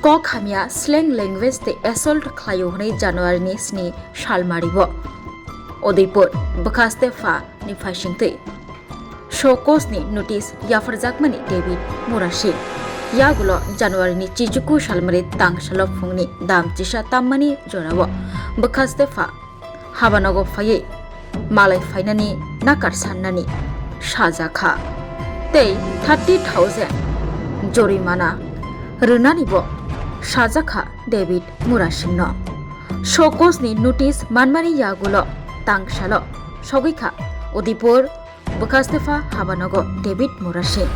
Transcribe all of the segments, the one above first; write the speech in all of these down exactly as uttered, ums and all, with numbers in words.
Kok hamya slang language tei assault khlaio hwnwi January ni sni salmari bo Udaipur bwkhaste pha ni phaisingtwi show cause ni notice yapharjakmani David Murasing. Yagulo January ni chichuku salmari tangsalo phungni dam chisa tammani jorao bwkhaste pha habanogo phaiwi malai phainani nakar sannani sajakha tei thirty thousand jorimana rwnanibo sajakha David Murasingno. Show cause ni notice manmani yagulo tangsalo sogwikha Udaipur bwkhaste pha habanogo David Murasing.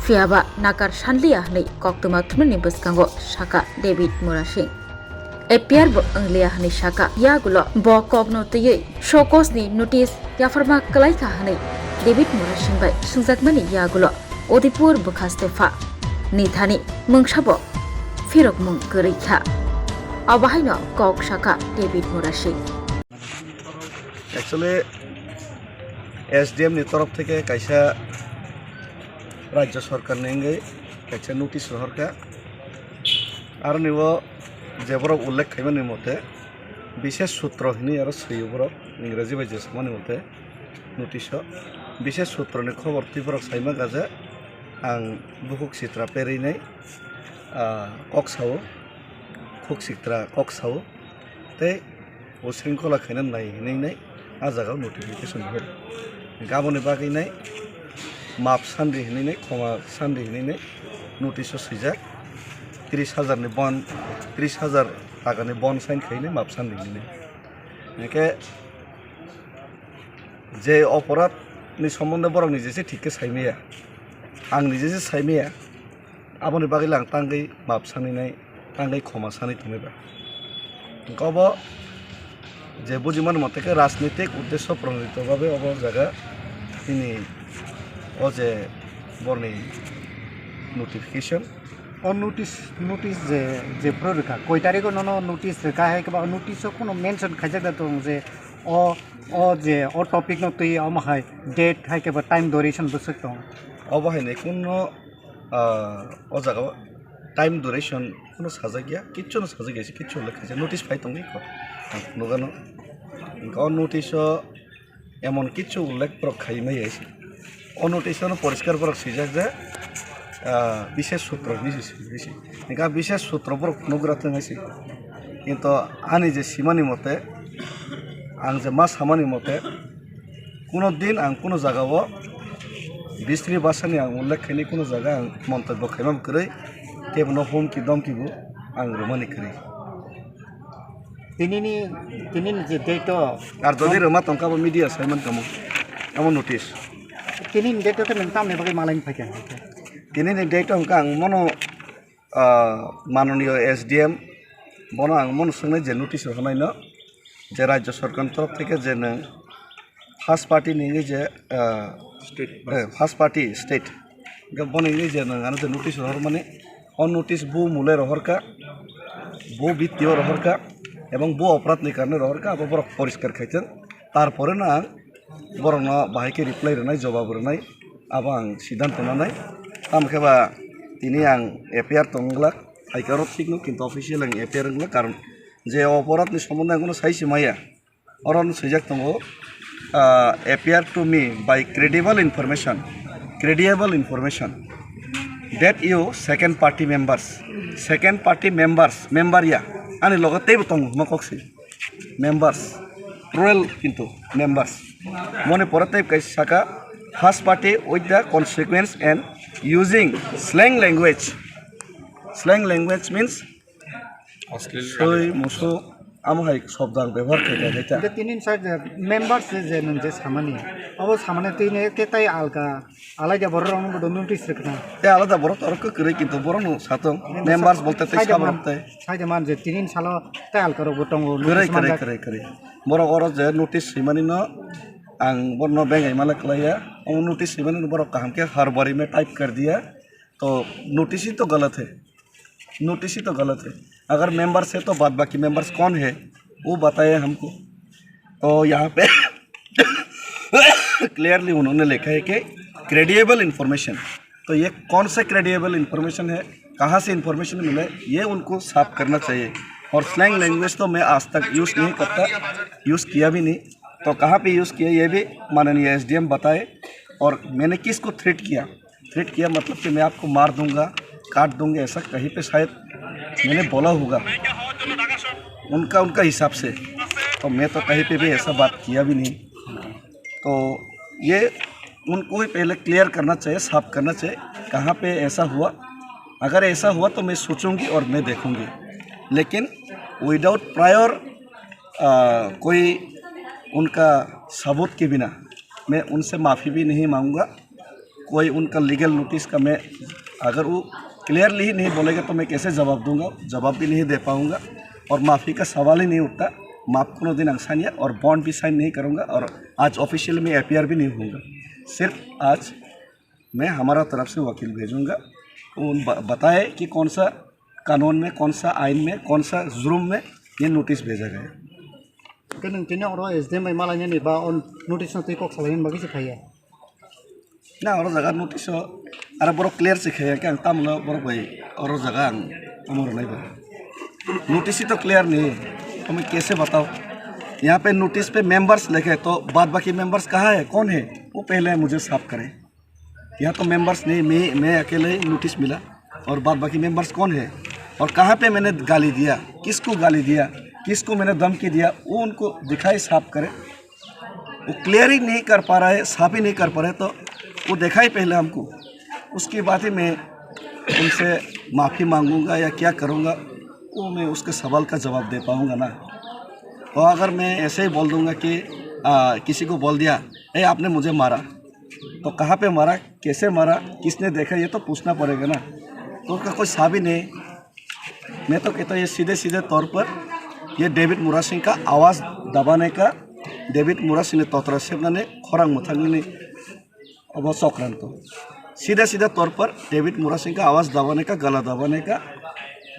Phiyaba nakar sanliya hwnwi koktwma thumnani bwskango saka David Murasing. Appear bo wngliya hwnwi saka. Yagulo bo kokno twiwi show cause ni notice yapharma kwlaikha hwnwi David Murasing bai swngjakmani yagulo Udaipur bwkhaste pha ni thani mungsabo phirokmung kwrwi kha. Abohaino kok saka David Murasing. Actually, S D M ni torof theke kaisa rajya sorkar ni wngwi kaisa notice rohorkha. Aroni o je borok ullekh khaimani mote, bishes sutro hinwi aro swio borok, Ingraji bai je samani mote notice o. Bishes sutro ni khobor twi borok saima gaja, ang bukhuk sitra perwi nai, ah, kok sao, khuk sitra kok sao, tei o sringkhola khaina nai hinwi nai a jaga o notification hor. Gaboni bagwi nai map sanri hinwi nai, khoma sanri hinwi nai notice o swijak. Tris hajar ni bon, tris hajar taka ni bon sign khainai map sanri hinwi nai. Hingke je oporadh ni sombonde borok ni jese thik khe saimaya, ang ni jese saimaya, aboni bagwi le ang tangwi map sanwi nai, tangwi khoma sanwi tongwi ba. Hingke obo je bujimani mote khe rajnitik uddesho pronodito babe obo jaga nini o je borni notification. O notice, notice je, je phuru rwkha, koi tarikh o nono notice rwkha, hai khe ba o notice o kheno mention khaijak da tong je o, o je o topic no twi omo hai date hai khe ba time duration bwswk tong. Obo hai nai kunno, ah, o jaga o time duration kheno sajak ya, kichu no sajak ya, kichu lekha notice phai tongwi kho. Ang nugano. Hingke o notice o emon kichu ullekh borok khai maya se. O notice o no poriskar borok swijak je, ah, bishes sutro hinwi se swijak se. Hingke a bishes sutro borok nugra thung hai se. Kintu ani je simani mote, ang je ma samani mote, kuno din ang kuno jaga o bistri bhasha ni ang ullekh khaini kuno jaga ang montobyo khaima kwrwi, kebo no humki domki bo ang rwmani kwrwi. Tinini, tinini je date o. Ar jodi rwma tongkha bo media saiman kamo. Amo notice. Tinini date o khe nwng tamni bagwi malaini phaikha? Tinini date o hwnkha ang mono, ah, manoniyo S D M bono ang mono swngnai je notice rwkhanai no je rajya sorkar ni torof theke je nwng first party ni wngwi je, ah, state, eh, first party state. Hingke bono wngwi je nwng ano je notice rohormani, o notice bo mole rohorkha, bo bitti o rohorkha, ebong bo oporadh ni karone rohorkha, abo borok poriskar khaithwng. Tarpore no ang borokno bahai khe reply rwnai, jobab rwnai, abo ang siddhanto nanai. Tamo khe ba tini ang F I R tong glak, hai khe oro thik no, kintu official ang F I R wng glak, karon je oporadh ni sombonde ang bono sai se maya. Oro no swijak tongo, ah, appear to me by credible information, credible information that you second party members, second party members, member ya, ani logo teibo tongo hwnma kok se, members, plural kintu members. Moni pore tei kaisa saka, first party with the consequence and using slang language. Slang language means Soi, musu, amo hai sobdang bebohar khaikha khaikha. Hingke tini sa je members je, je nwng je samani, abo samani tini te tai alka, alaida borok rok no bodo notice rwkha. Te alada borok to oro kwrwi, kintu borok no satong members bolte tei saide saborok man, tei. Saide man je tini salo tai alka rok bo tongo, kwrwi, notice kwrwi, manjak. Kwrwi, kwrwi. Borok oro je notice swimani no ang borok no bengai mala kwlaiya. Omo notice swimani no borok kaham khe har bari mein type kar diya. To notice hi to galat hai. Notice ही तो गलत है। अगर मेंबर्स है तो बाद बाकी मेंबर्स कौन है वो बताए हमको। तो यहाँ पे क्लियरली उन्होंने लिखा है कि क्रेडिएबल इंफॉर्मेशन। तो ये कौन सा क्रेडिएबल इंफॉर्मेशन है? कहाँ से इन्फॉर्मेशन मिले, ये उनको साफ करना चाहिए। और स्लैंग लैंग्वेज तो मैं आज तक यूज़ नहीं करता, यूज़ किया भी नहीं। तो कहाँ पे यूज़ किया, ये भी माननीय एसडीएम बताए। और मैंने किसको थ्रेट किया, थ्रेट किया मतलब कि मैं आपको मार दूंगा, काट दूंगा, ऐसा कहीं पे शायद मैंने बोला होगा उनका, उनका हिसाब से। तो मैं तो कहीं पे भी ऐसा बात किया भी नहीं। तो ये उनको ही पहले क्लियर करना चाहिए, साफ करना चाहिए, कहाँ पे ऐसा हुआ। अगर ऐसा हुआ तो मैं सोचूंगी और मैं देखूंगी, लेकिन विदाउट प्रायर कोई उनका सबूत के बिना मैं उनसे माफ़ी भी नहीं मांगूंगा। कोई उनका लीगल नोटिस का मैं, अगर वो क्लियरली ही नहीं बोलेगा तो मैं कैसे जवाब दूंगा? जवाब भी नहीं दे पाऊंगा और माफ़ी का सवाल ही नहीं उठता। माफ़ कोनो दिन ang sanya और बॉन्ड भी साइन नहीं करूंगा और आज ऑफिशियल में एपीआर भी नहीं होऊंगा। सिर्फ आज मैं हमारा तरफ से वकील भेजूंगा, उन ब-, बताए कि कौन सा कानून में, कौन सा आइन में, कौन सा जुर्म में ये नोटिस भेजा गया। Hwnkhe nwng tini oro S D M bai malainani ba o notice no twi kok salainani bagwi se phaiya? Na, oro jaga notice o aro borok clear se khaiya khe ang tamno borok bai oro jaga ang tamo rwnai ba. Notice to clear ni, hame kaise batao? Yahan pe notice pe members likhe, to baad baki members kahan hai, kaun hai? Wo pehle mujhe saaf kare. यहाँ तो मेंबर्स नहीं, मैं, मैं अकेले ही नोटिस मिला और बाद बाकी मेंबर्स कौन है और कहाँ पे मैंने गाली दिया, किसको गाली दिया, किसको मैंने धमकी दिया, वो उनको दिखाई साफ करे। वो क्लियर ही नहीं कर पा रहा है, साफ ही नहीं कर पा रहा है, तो वो दिखाई पहले हमको, उसके बाद ही मैं उनसे माफ़ी मांगूंगा या क्या करूंगा, वो मैं उसके सवाल का जवाब दे पाऊंगा ना। तो अगर मैं ऐसे ही बोल दूंगा कि आ, किसी को बोल दिया, "ए, आपने मुझे मारा", तो कहाँ पे मारा, कैसे मारा, किसने देखा, ये तो पूछना पड़ेगा ना। तो उसका कोई साबित नहीं। मैं तो कहता हूँ, ये सीधे सीधे तौर पर ये डेविड मुरासिंग का आवाज़ दबाने का, डेविड मुरासिंग ने तोतरा सेबनाने खोरांग मुथांगने अब चक्रांत। सीधा सीधा तौर पर डेविड मुरासिंग का आवाज़ दबाने का, गला दबाने का,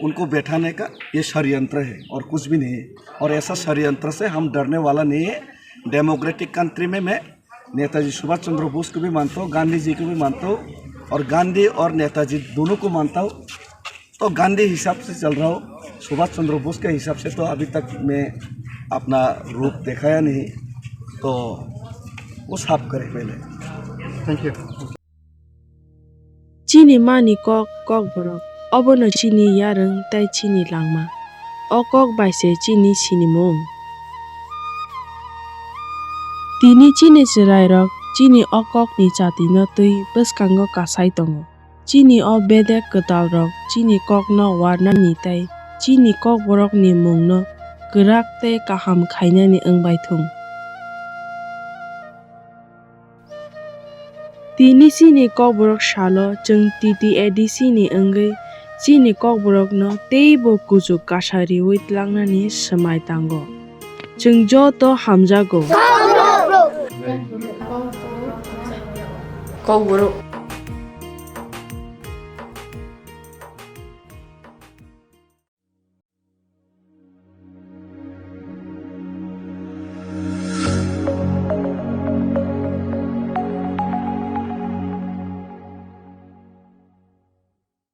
उनको बैठाने का ये षड्यंत्र है और कुछ भी नहीं है। और ऐसा षड्यंत्र से हम डरने वाला नहीं है। डेमोक्रेटिक कंट्री में मैं नेताजी सुभाष चंद्र बोस को भी मानता हूँ, गांधी जी को भी मानता हूँ, और गांधी और नेताजी दोनों को मानता हूँ। तो गांधी हिसाब से चल रहा हूँ, सुभाष चंद्र बोस के हिसाब से तो अभी तक मैं अपना रूप दिखाया नहीं, तो वो साफ करे पहले। Thank you. Chini mani kok, Kokborok, obono chini yarwng tei chini langma. O kok bai se chini sinimung. Tini chini chwrairok chini o kokni chatino twi bwskango kasai tongo. Chini o bedek kwtalrok chini kokno warnani tei chini Kokborokni mungno kwrak tei kaham khainani wng bai thung. Tini chini Kokborok salo chwng T T A D C ni wngwi chini Kokborokno teibo kuchuk kasa riwi tlangnani swmai tango. Chwng joto hamjago. Kokborok.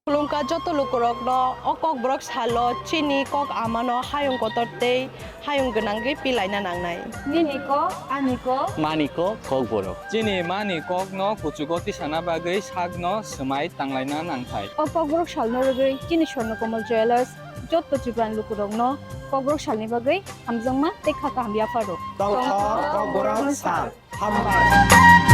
Khulumkha joto lukurokno, o Kokborok salo chini kok amano hayung kotor tei hayung gwnangwi pilaina nangnai. Nini kok, ani kok. Mani kok, Kokborok. Chini mani kokno kuchugo tisana bagwi sakno swmai tanglaina nangthai. O Kokborok salno rwgwi chini Swarnakomal Jewellers jotto Tripurani lukurokno Kokborok salni bagwi hamjakma tei kha kaham yapharo. Tongthok Kokborok sal. Hambai.